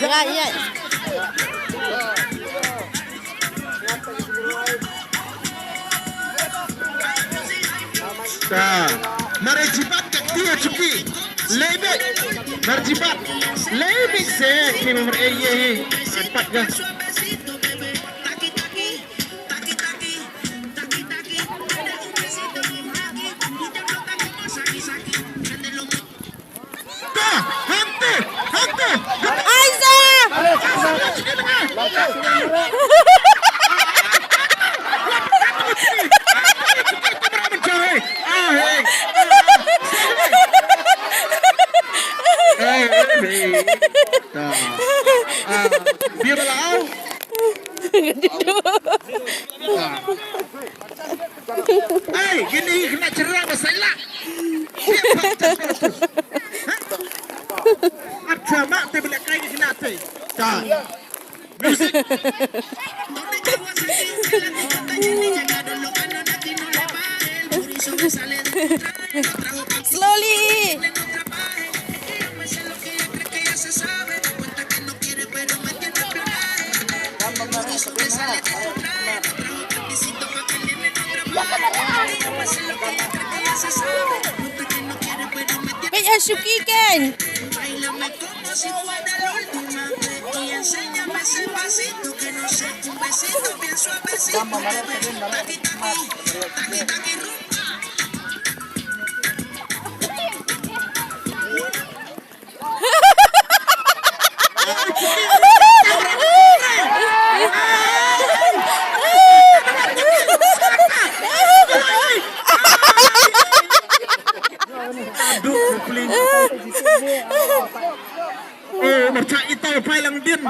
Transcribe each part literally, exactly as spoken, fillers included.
Nga ïa. Ta. Mare jibat ka kti ha chuki. Lei bek. Mare jibat. Lei bek se ki mar e ye hi. Pat ga. Ta, hangtu, hangtu. Aiza! Biar bela au. Ai, kine kena cerah pasal lah. Acha mak te bila kai kena te. Ta. Music. Slowly. Peit ha Shuki kan. Aduh, kopling. Oh, marcha ito, pai lang din.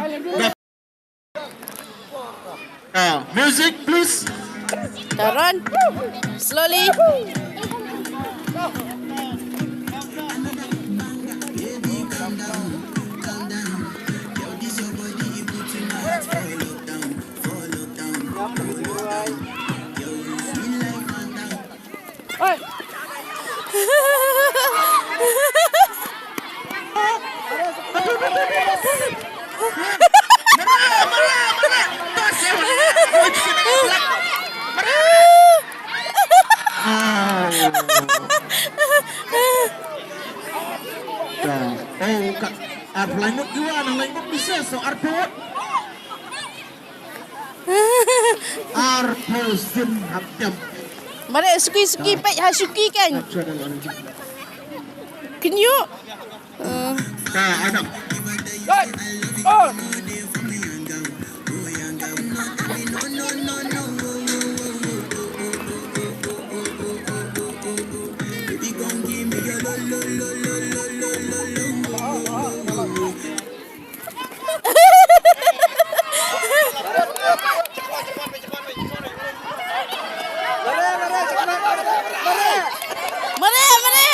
Ah, music, please. Taron. Slowly. Oh, ka, ar laingut jiwa, na laingut bisa, so ar put. Ar put sin hap jam. Mare Suki, Suki, peit ha Suki kan. Kynju. Eh. Ta, ano. Mare, mare.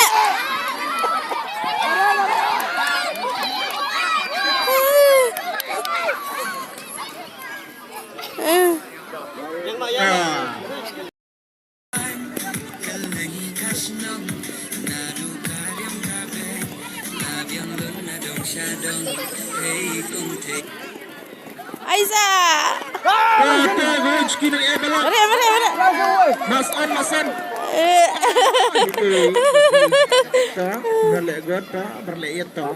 Aiza. Mare, mare, mare. Mas on, mas on. Eh. Ta, berlek got, ta, berlek iet, ta.